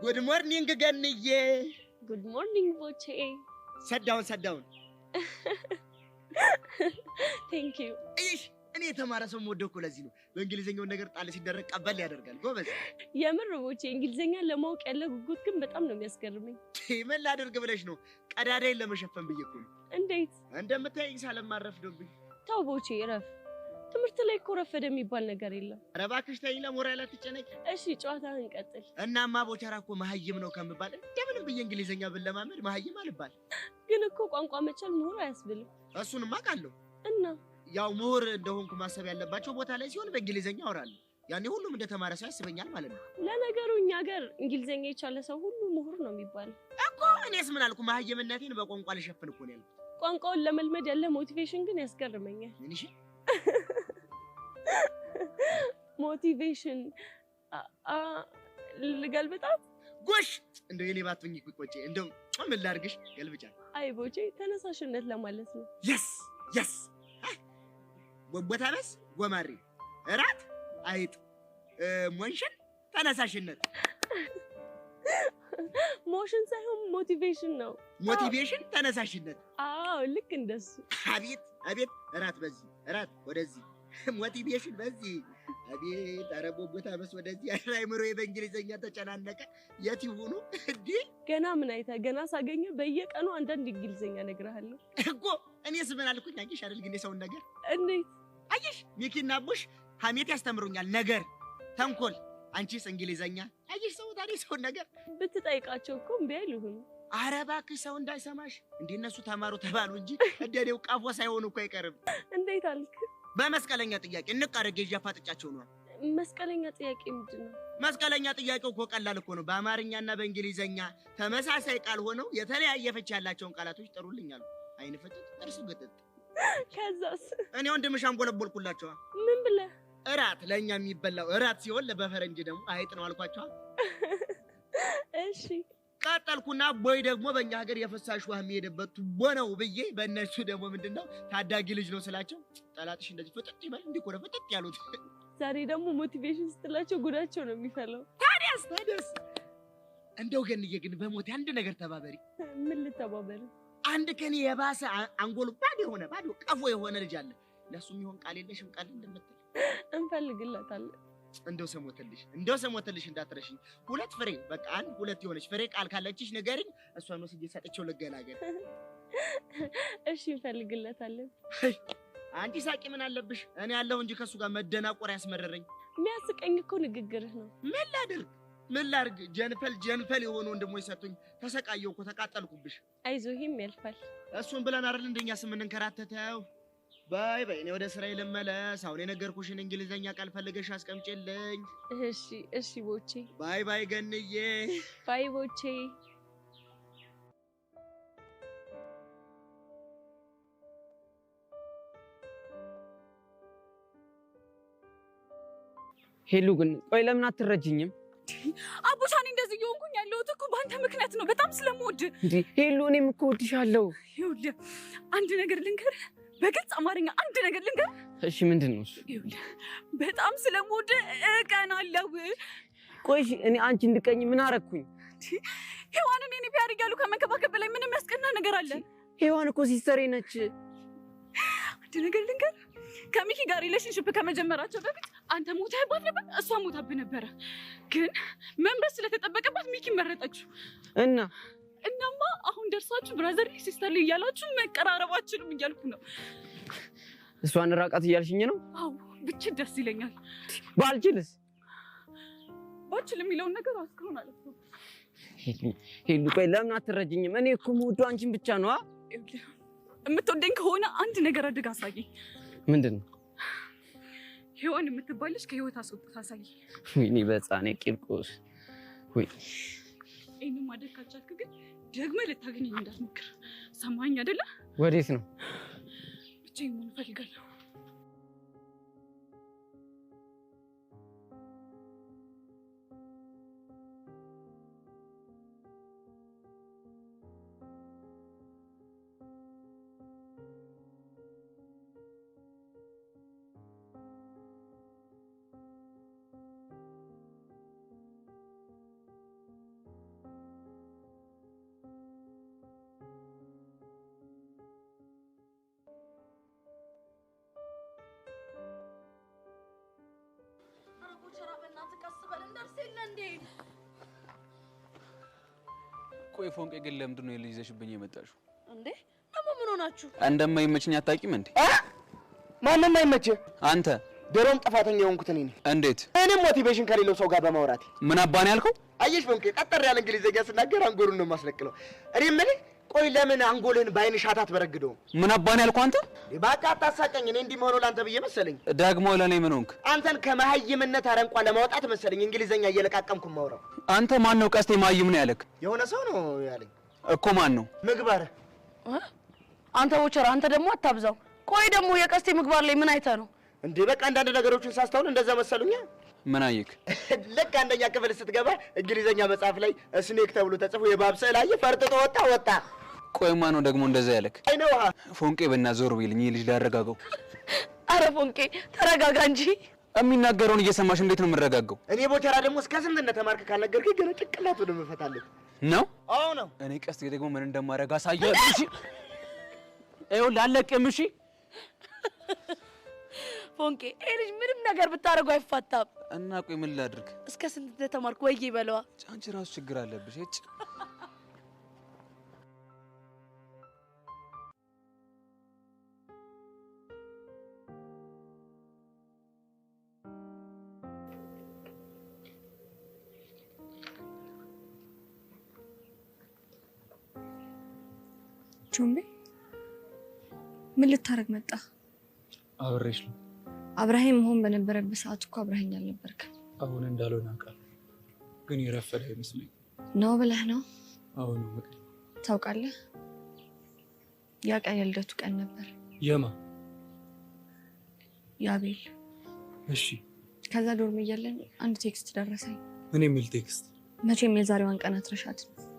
Good morning ገንዬ። Good morning ቦቼ። Sit down, sit down። Thank you። እይሽ፣ እኔ የተማረ ሰው የምወደው እኮ ለዚህ ነው። በእንግሊዝኛውን ነገር ጣል ሲደረግ ቀበል ያደርጋል። ጎበዝ። የምር ቦቼ፣ እንግሊዝኛ ለማወቅ ያለ ጉጉት ግን በጣም ነው የሚያስገርመኝ። ምን ላደርግ ብለሽ ነው? ቀዳዳይን ለመሸፈን ብዬ እኮ ነው። እንዴት? እንደምታየኝ ሳልማር ረፍዶብኝ። ተው ቦቼ እረፍ። ትምህርት ላይ እኮ ረፈደ የሚባል ነገር የለም። ኧረ እባክሽ ተይኝ፣ ለሞራል አትጨነቂ። እሺ ጨዋታህን ቀጥል። እናማ ቦቸራ እኮ መሀይም ነው ከምባል እንደምንም ብዬ እንግሊዝኛ ብለማመድ መሀይም አልባል። ግን እኮ ቋንቋ መቻል ምሁር አያስብልም። እሱንማ አውቃለሁ። እና ያው ምሁር እንደሆንኩ ማሰብ ያለባቸው ቦታ ላይ ሲሆን በእንግሊዝኛ አወራለሁ። ያኔ ሁሉም እንደተማረ ሰው ያስበኛል ማለት ነው። ለነገሩ እኛ ሀገር እንግሊዝኛ የቻለ ሰው ሁሉ ምሁር ነው የሚባለው። እኮ እኔስ ምን አልኩ? መሀይምነቴን በቋንቋ ልሸፍን እኮ ነው ያልኩት። ቋንቋውን ለመልመድ ያለ motivation ግን ያስገርመኛል። ምን? እሺ። Motivation ልገልብጣት? ጎሽ፣ እንደው የኔ ባትሆኚ እኮ ቆጬ፣ እንደው ምን ላድርግሽ? ገልብጫ። አይ ቦቼ፣ ተነሳሽነት ለማለት ነው። Yes, ቦታ በስ ጎማሬ፣ እራት አይጥ፣ motion ተነሳሽነት። Motion ሳይሆን motivation ነው። Motivation ተነሳሽነት። አዎ፣ ልክ እንደሱ። አቤት አቤት፣ እራት በዚህ፣ እራት ወደዚህ፣ motivation በዚህ፣ አቤት! ኧረ ቦታ በስ ወደዚህ። ኧረ አይምሮዬ በእንግሊዘኛ ተጨናነቀ። የት ይሁኑ እንዴ? ገና ምን አይተህ፣ ገና ሳገኘ በየቀኑ አንዳንድ እንግሊዝኛ እነግርሃለሁ። እኮ እኔስ ምን አልኩኝ? አየሽ አይደል ግን የሰውን ነገር። እንዴት? አየሽ፣ ሚኪና አቡሽ ሀሜት ያስተምሩኛል፣ ነገር ተንኮል፣ አንቺስ እንግሊዘኛ። አየሽ ሰው ታዲያ ሰውን ነገር። ብትጠይቃቸው እኮ እምቢ አይሉህም። ኧረ እባክሽ ሰው እንዳይሰማሽ። እንደ እነሱ ተማሩ ተባሉ እንጂ እንደ እኔው ቀፎ ሳይሆኑ እኮ አይቀርም። እንዴት አልክ? በመስቀለኛ ጥያቄ እንቅ አድርጌ ይዤ አፋጥጫቸው ነው። መስቀለኛ ጥያቄ ምንድን ነው? መስቀለኛ ጥያቄው እኮ ቀላል እኮ ነው። በአማርኛና በእንግሊዘኛ ተመሳሳይ ቃል ሆነው የተለያየ ፍቺ ያላቸውን ቃላቶች ጥሩልኝ አሉ። አይን ፍጥጥ፣ ጥርስ ግጥጥ። ከዛስ? እኔ ወንድምሽ አንቦለቦልኩላቸዋ። ምን ብለህ? እራት ለእኛ የሚበላው እራት ሲሆን በፈረንጅ ደግሞ አይጥ ነው አልኳቸዋ። እሺ። ቀጠልኩና ቦይ ደግሞ በእኛ ሀገር የፍሳሽ ውሃ የሚሄድበት ቱቦ ነው ብዬ በእነሱ ደግሞ ምንድን ነው ታዳጊ ልጅ ነው ስላቸው ጠላትሽ እንደዚህ ፍጥጥ ይበል፣ እንዲህ እኮ ነው ፍጥጥ ያሉት። ዛሬ ደግሞ motivation ስትላቸው ጉዳቸው ነው የሚፈላው። ታዲያስ ታዲያስ። እንደው ገንዬ ግን በሞቴ አንድ ነገር ተባበሪ። ምን ልተባበር? አንድ ከኔ የባሰ አንጎሉ ባዶ የሆነ፣ ባዶ ቀፎ የሆነ ልጅ አለ። ለእሱ የሚሆን ቃል የለሽም? ቃል እንደምትል። እንፈልግለታለን። እንደው ስሞትልሽ፣ እንደው ስሞትልሽ እንዳትረሽኝ። ሁለት ፍሬ፣ በቃ አንድ ሁለት የሆነች ፍሬ ቃል ካለችሽ ንገሪኝ። እሷን ወስጄ ሰጥቼው ልገላገል። እሺ፣ እንፈልግለታለን። አንቺ ሳቂ፣ ምን አለብሽ? እኔ ያለሁ እንጂ ከእሱ ጋር መደናቆር ያስመረረኝ። የሚያስቀኝ እኮ ንግግርህ ነው። ምን ላድርግ? ምን ላድርግ? ጀንፈል ጀንፈል የሆኑ ወንድሞች ሰጡኝ። ተሰቃየሁ እኮ፣ ተቃጠልኩብሽ። አይዞህ፣ ይሄም ያልፋል። እሱን ብለን አይደል እንደኛ ስምንንከራተተው። Bye bye፣ እኔ ወደ ስራዬ ልመለስ። አሁን የነገርኩሽን እንግሊዘኛ ቃል ፈልገሽ አስቀምጪልኝ። እሺ እሺ ቦቼ። Bye bye ገንዬ። Bye ቦቼ። ሄሉ ግን ቆይ ለምን አትረጅኝም? አቡሻ፣ እኔ እንደዚህ እየሆንኩኝ ያለሁት እኮ በአንተ ምክንያት ነው። በጣም ስለምወድ። እንዴ ሄሉ፣ እኔም እኮ እወድሻለሁ። ይኸውልህ፣ አንድ ነገር ልንገርህ፣ በግልጽ አማርኛ አንድ ነገር ልንገርህ። እሺ፣ ምንድን ነው እሱ? ይኸውልህ፣ በጣም ስለምወድ እቀናለሁ። ቆይ እሺ፣ እኔ አንቺ እንድቀኝ ምን አረግኩኝ? ሔዋንን የኔ ፒያር እያሉ ከመንከባከብ በላይ ምንም ያስቀና ነገር አለ? ሔዋን እኮ sister ኤ ነች። አንድ ነገር ልንገርህ፣ ከሚኪ ጋር relationship ከመጀመራቸው በፊት አንተ ሞተህባት ነበር፣ እሷ ሞታብህ ነበረ። ግን መምረጥ ስለተጠበቀባት ሚኪ መረጠችው። እና? እናማ አሁን ደርሳችሁ brotherly sisterly እያላችሁ መቀራረባችንም እያልኩ ነው። እሷን ራቃት እያልሽኝ ነው? አዎ፣ ብችል ደስ ይለኛል። ባልችልስ? ባችል የሚለውን ነገር እስካሁን አለፍኩም። ሄሉ ቆይ ለምን አትረጅኝም? እኔ እኮ የምወደው አንቺን ብቻ ነው። ይኸውልህ፣ የምትወደኝ ከሆነ አንድ ነገር አድርግ አሳየኝ። ምንድን ነው? ሔዋን የምትባል ልጅ ከህይወት አስወጥተህ አሳየኝ። ወይኔ በሕፃኔ ቂርቆስ ወይ! ይህንን ማድረግ ካልቻልክ ግን ደግመህ ልታገኘኝ እንዳትሞክር። ሰማኸኝ አይደለ? ወዴት ነው? ብቻዬን መሆን እፈልጋለሁ። ቆይ ፎንቄ ግን ለምንድን ነው የልጅ ይዘሽብኝ የመጣሽው? እንዴ ደግሞ ምን ሆናችሁ? እንደማይመችኝ አታውቂም እንዴ? ማንም አይመችህ። አንተ ድሮም ጥፋተኛ የሆንኩት እኔ ነኝ። እንዴት? እኔም motivation ከሌለው ሰው ጋር በማውራቴ። ምን አባን ያልከው? አየሽ ፎንቄ፣ ጠጠር ያለ እንግሊዝኛ ስናገር አንጎሉን ነው የማስለቅለው። እኔ የምልህ ቆይ ለምን አንጎልህን በአይን ሻታ አትበረግደውም? ምን አባን ያልከው አንተ? በቃ አታሳቀኝ። እኔ እንዲህ መሆኑ ለአንተ ብዬ መሰለኝ። ደግሞ ለእኔ ምን ሆንክ? አንተን ከመሀይምነት አረንቋ ለማውጣት መሰለኝ እንግሊዝኛ እየለቃቀምኩ የማወራው። አንተ ማን ነው ቀስቴ መሀይም ነው ያለክ? የሆነ ሰው ነው ያለኝ። እኮ ማን ነው? ምግባር። አንተ ቦቸራ፣ አንተ ደግሞ አታብዛው። ቆይ ደግሞ የቀስቴ ምግባር ላይ ምን አይተህ ነው እንዴ? በቃ አንዳንድ ነገሮችን ሳስተውል እንደዛ መሰሉኛ። ምን አየክ? ልክ አንደኛ ክፍል ስትገባ እንግሊዘኛ መጽሐፍ ላይ snake ተብሎ ተጽፎ የእባብ ስዕል አየህ፣ ፈርጥጦ ወጣ ወጣ። ቆይ ማን ነው ደግሞ እንደዛ ያለክ? አይነ ውሃ። ፎንቄ በእናትህ ዞር በይልኝ፣ ይህ ልጅ ላረጋጋው። አረ ፎንቄ ተረጋጋ እንጂ። የሚናገረውን እየሰማሽ እንዴት ነው የምረጋጋው? እኔ ቦቸራ ደግሞ እስከ ስንት እንደተማርክ ካልነገርከኝ ገና ጭንቅላቱን እመፈታለሁ። ነው? አዎ ነው። እኔ ቀስቴ ደግሞ ምን እንደማደርግ አሳያለሁ። እሺ ይኸውልህ አለቅም። እሺ ፎንቄ ይሄ ልጅ ምንም ነገር ብታደርገው አይፋታም። እና ቆይ ምን ላድርግ? እስከ ስንት እንደተማርክ ወይዬ በለዋ። አንቺ ራሱ ችግር አለብሽ። እጭ ጆምቤ ምን ልታረግ መጣ? አብሬሽ ነው። አብረኸኝ መሆን በነበረበት ሰዓት እኮ አብረኸኝ አልነበርክም። አሁን እንዳልሆነ አውቃለሁ፣ ግን የረፈደ አይመስለኝም። ነው ብለህ ነው? አሁን ነው። ታውቃለህ፣ ያ ቀን የልደቱ ቀን ነበር። የማ? የአቤል። እሺ። ከዛ dorm እያለን አንድ text ደረሰኝ። ምን የሚል text? መቼም የዛሬዋን ቀን አትረሻትም።